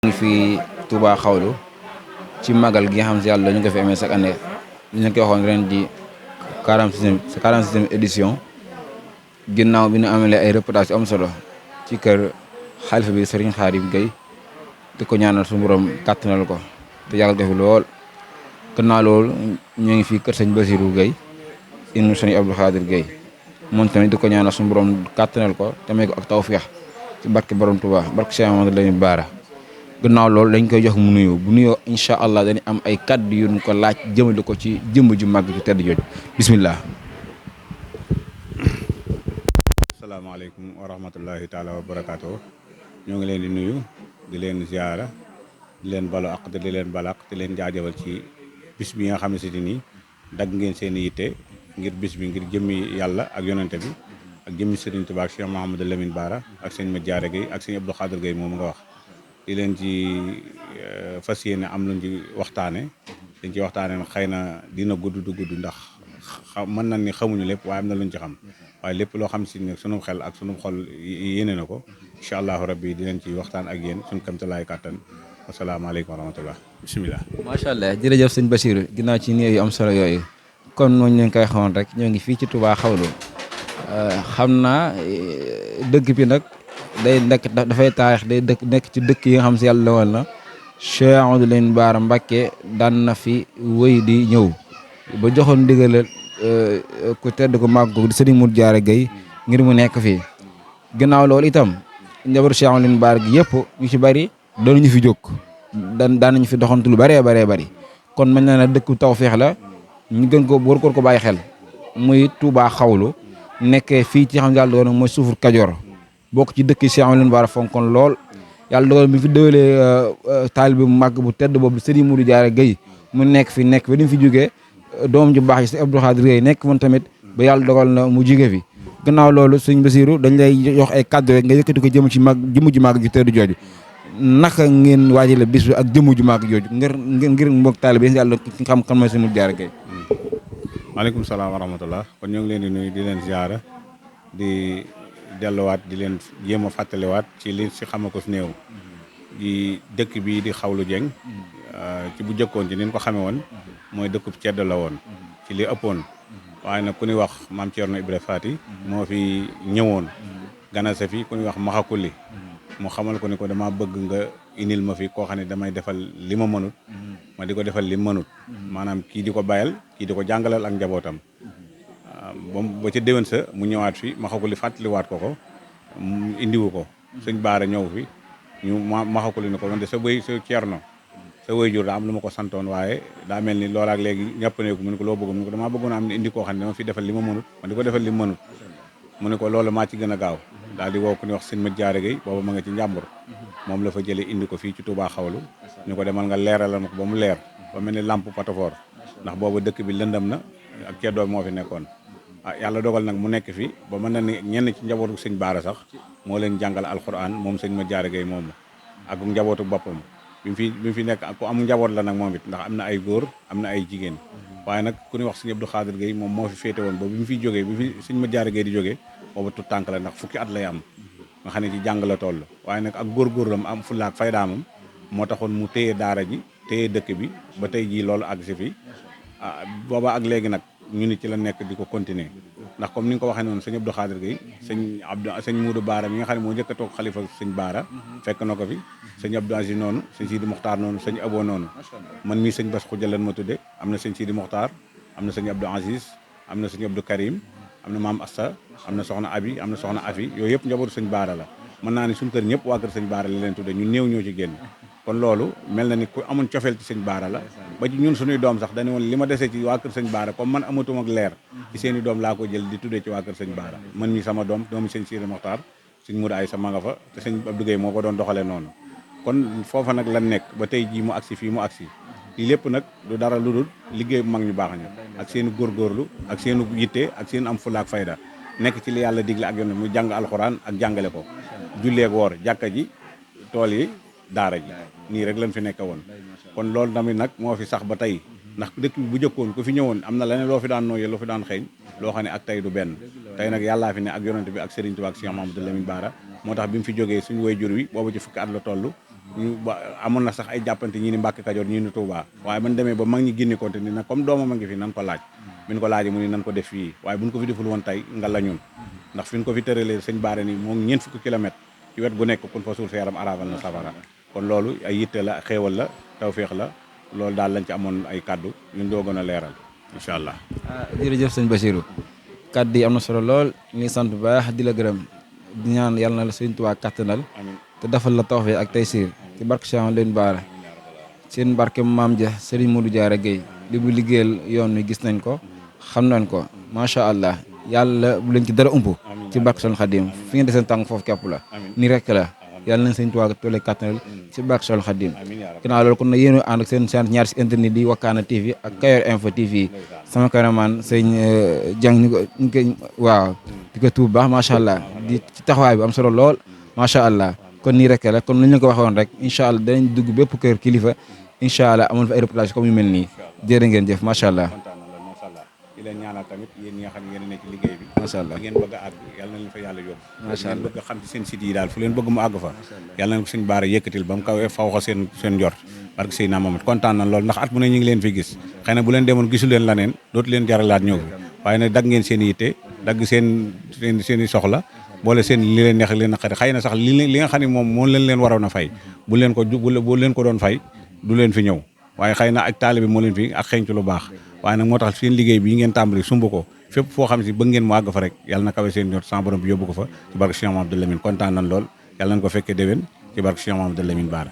ngi fii Touba Xawlu ci magal gi nga xam si yàlla ñu ko fi amee chaque année ñu leen koy waxoon ren di 46e édition ginnaaw bi ñu amalee ay reportage yu am solo ci kër xalifa bi Serigne Khadim Gueye di ko ñaanal suñu borom kàttanal ko te yàlla def lool. gannaaw loolu ñu ngi fii kër sëñ Basirou Gueye inu sëñ Abdou Khadir Gueye moom tamit di ko ñaanal suñu borom kàttanal ko te may ko ak tawfeex ci barke borom Touba barke Cheikh Amadou Lamine Bara. gannaaw loolu dañ koy jox mu nuyoo bu nuyoo incha allah dañuy am ay kaddu yu ñu ko laaj jëmale ko ci jëmm ju màgg ju tedd jooju bismillah. asalaamaaleykum wa rahmatullahi taala wa barakaatu. ñoo ngi leen di nuyu di leen ziara di leen balu ak di leen balak di leen jaajëfal ci bis bi nga xam ne si nii dagg ngeen seen yitte ngir bis bi ngir jëmmi yàlla ak yonente bi ak jëmmi Serigne Touba ak Cheikh Mouhamadou Lamine Bara ak sëñ Mat Diarra Gueye ak sëñ Abdou Khadir Gueye moom nga wax. di leen ci fas yéene am luñ ci waxtaane dañ ci waxtaane xëy na dina gudd du gudd ndax mën na ni xamuñu lépp waaye am na luñ ci xam waaye lépp loo xam si ne sunu xel ak sunu xol yéene na ko incha allahu rabbi di leen ci waxtaan ak yéen suñu kamtalaay kàttan asalaamaaleykum wa rahmatullah bisimilah. macha allah jërëjëf sëñ Bachir ginnaaw ci nuyoo yu am solo yooyu kon noonu ñu koy xamoon rek ñoo ngi fii ci Touba Xawlu xam naa dëgg bi nag day nekk dafay taarix day nekk ci dëkk yi nga xam si yàlla woon na Cheikh Amadou Lamine Bara Mbacké daan na fi wëy di ñëw ba joxoon ndigal ku tedd ko màgg ko di Serigne Mat Diarra Gueye ngir mu nekk fii gannaaw loolu itam njabootu Cheikh Amadou Lamine Bara gi yëpp ñu ci bari doon ñu fi jóg daan nañu fi doxantu lu bëree bari kon mën na ne dëkku tawfeex la ñu gën ko war ko bàyyi xel muy Touba Xawlu nekkee fii ci xam yàlla doon mooy suufur Kajoor bokk ci dëkk Cheikh Amadou Lamine Bara fonkoon lool yàlla dogal bi fi déwalee taalibe bu màgg bu tedd boobu Serigne Mat Diarra Gueye mu nekk fi ba ni mu fi jógee doom ju baax yi si Abdou Khadir Gueye nekk moom tamit ba yàlla dogal na mu jóge fi gannaaw loolu sëñ Basiru dañ lay jox ay kàddu rek nga yëkkati ko jëm ci jëmm ju màgg ju tedd jooju naka ngeen waajale bis bi ak jëmm ju màgg jooju ngir mbokk taalibe yi yàlla xam kan mooy Serigne Mat Diarra Gueye. maaleykum salaam wa rahmatullah kon ñoo ngi leen di nuyu di leen ziara di delluwaat di leen jéem a fàttaliwaat ci li si xama ko si néew di dëkk bii di Xawlu Dieng ci bu jëkkoon ci nin ko xame woon mooy dëkkub ceddo la woon ci li ëppoon waaye nag ku ñuy wax maam Thierno Ibra Faty moo fi ñëwoon ganase fi ku ñuy wax maxakuli mu xamal ko ni ko dama bëgg nga indil ma fi koo xam ne damay defal li ma mënut ma di ko defal li mënut maanaam kii di ko bayal kii di ko jàngalal ak njabootam ba ca déwén sa mu ñëwaat fi maxakuli fàttaliwaat ko indiwu ko sëñ Baara ñëw fi ñu maxakuli ni ko man de sa Thierno sa waajur daa am lu ma ko santoon waaye daa mel ni loolaak léegi ñàpp ne ko mu ne ko loo bëgg mu ne ko damaa bëggoon am ne indi koo xam ne dama fi defal li ma mënut ma di ko defal li ma mënut mu ne ko loolu maa ci gën a gaaw daal di woo ku ni wax sëñ Mat Diarra Gueye boobu ma nga ci njàmbur moom la fa jëlee indi ko fii ci Touba Xawlu ñu ko demal nga leeralal ma ko ba mu leer ba mel ni lampe patafoor ndax boobu dëkk bi lëndam na ak ceddoo moo fi nekkoon yàlla dogal nag mu nekk fi ba mën na ni ñenn ci njabootu sëñ Baara sax moo leen jàngal alxuraan moom sëñ Mat Diarra Gueye moom ak njabootu boppam bi mu fi nekk ku am njaboot la nag moom it ndax am na ay góor am na ay jigéen waaye nag ku ñuy wax sëñ Abdou Khadir Gueye moom moo fi féete woon ba bi mu fiy jógee bi fi sëñ Mat Diarra Gueye di jógee booba tut tànk la ndax fukki at lay am nga xam ne ci jàng la toll waaye nag ak góorgóorlam am fullaak faydaamam moo taxoon mu téye daara ji téye dëkk bi ba tey jii loolu ak si fi booba ak léegi nag ñu ni ci la nekk di ko continuer ndax comme ni nga ko waxee noonu sëñ Abdou Khadir Gueye sëñ Moudou Baara mi nga xam ne moo njëkk a toog xalifa sëñ Baara fekk na ko fi sëñ Abdou Aziz noonu sëñ Sidi Mokhtar noonu sëñ Abo noonu man mii sëñ Bass Khoudia lan ma tudde am na sëñ Sidi Mokhtar am na sëñ Abdou Aziz am na sëñ Abdou Karim am na maam Asta am na soxna Abi am na soxna Afi yooyu yëpp njabootu sëñ Baara la mën naa ni suñu kër ñëpp waa kër sëñ Baara la leen tudde ñu néew ñoo ci génn kon loolu mel na ni ku amoon cofeel ci sëñ Baara la ba ci ñun suñuy doom sax dañu woon li ma desee ci waa kër sëñ Baara comme man amatuma ak leer ci seen i doom laa ko jël di tuddee ci waa kër sëñ Baara man mi sama doomu sëñ Sidi Mokhtar sëñ Moudou ay sama nga fa te sëñ Abdou Gueye moo ko doon doxalee noonu kon foofa nag lan nekk ba tey jii mu agsi fii mu agsi lii lépp nag du dara lu dul liggéey bu mag ñu baax ñu ak seen góorgóorlu ak seen yitte ak seen am fulla ak fayda nekk ci li yàlla digle ak yoon muy jàng alxuraan ak jàngale ko jullee ak woor jàkka ji tool yi daara ji nii rek lañ fi nekk woon kon loolu tamit nag moo fi sax ba tey ndax dëkk bi bu jëkkoon ku fi ñëwoon am na leneen loo fi daan nooyee loo fi daan xeeñ loo xam ne ak tey du benn tey nag yàllaa fi ne ak yonent bi ak Serigne Touba ak Cheikh Mamadou Lamine Bara moo tax bi mu fi jógee suñu waajur wi boobu ci fukki at la toll amoon na sax ay jàppante ñii ni Mbàkke Kajoor ñii ni Touba waaye ban demee ba mag ñi génne ko te ni nag comme doomam a ngi fi nan ko laaj bi ñu ko laajee mu ni nan ko def fii waaye buñ ko fi deful woon tey nga la ñun ndax fi ñu ko fi tëralee sëñ Baare ni moom ñeent fukki kilomètre ci wet gu nekk kun fa suul sa yaram araamal na safara kon loolu ay yitte la xéewal la tawféex la loolu daal lañ ci amoon ay kaddu ñun doo gën a leeral incha allah. jërëjëf sëñ Bachirou kaddu yi am na solo lool ñu sant bu baax di la gërëm di ñaan yàlla na la sëñ Tuubaa kattanal te defal la tawfeex ak taysiir ci barke Cheikh leen baara seen barke maam ja Serigne Modou Diarra Gueye li mu liggéeyal yoon wi gis nañ ko xam nañ ko macha allah yàlla bu leen ci dara ump ci barke Cheikh Khadim fi ngeen deseen tànk foofu képp la ni rek la yàlla nañ sëñ Tuubaa tolle kattanal ci barke Cheikh Khadim ginnaaw loolu kon na yéen ànd ak seen ñaar si internet di Wakana TV ak Kayor Info TV sama cameraman sëñ Dieng ñu ko waaw di ko tuub baax macha allah di ci taxawaay bi am solo lool macha allah kon nii rek la kon lu ñu ko waxoon rek incha allah danañ dugg bépp kër kilifa incha allah amoon fa ay reportage comme yu mel nii jërë ngeen jëf macha allah. di leen ñaanal tamit yéen ñi nga xam ne yéen a nekk ci liggéey bi macha allah ngeen bëgg a àgg yàlla na leen fa yàlla yóbbu macha allah ngeen bëgg a xam ci seen site yi daal fu leen bëgg mu àgg fa yàlla na ko suñ baara yëkkatil ba mu kawee faw xa seen njort parce que Seydina Mamadou kontaan na loolu ndax at mu ne ñu ngi leen fi gis xëy na bu leen demoon gisu leen laneen dootu leen jaralaat ñëw fi waaye nag dagg ngeen seen yitte dagg seen i soxla boole seen li leen neex leen naqari xëy na sax li nga xam ne moom moo leen waroon a fay bu leen ko doon fay du leen fi ñëw waaye xëy na ak taalibe moo leen fi ak xeeñcu lu baax waaye nag moo tax seen liggéey bi ngeen tàmbali sumb ko fépp foo xam si bëgg ngeen mu àgg fa rek yàlla na kawe seen ñor sans borom bi yóbbu ko fa ci barke Cheikh Mamadou Lamine kontaan nañ lool yàlla nañ ko fekkee déwén ci barke Cheikh Mamadou Lamine Bara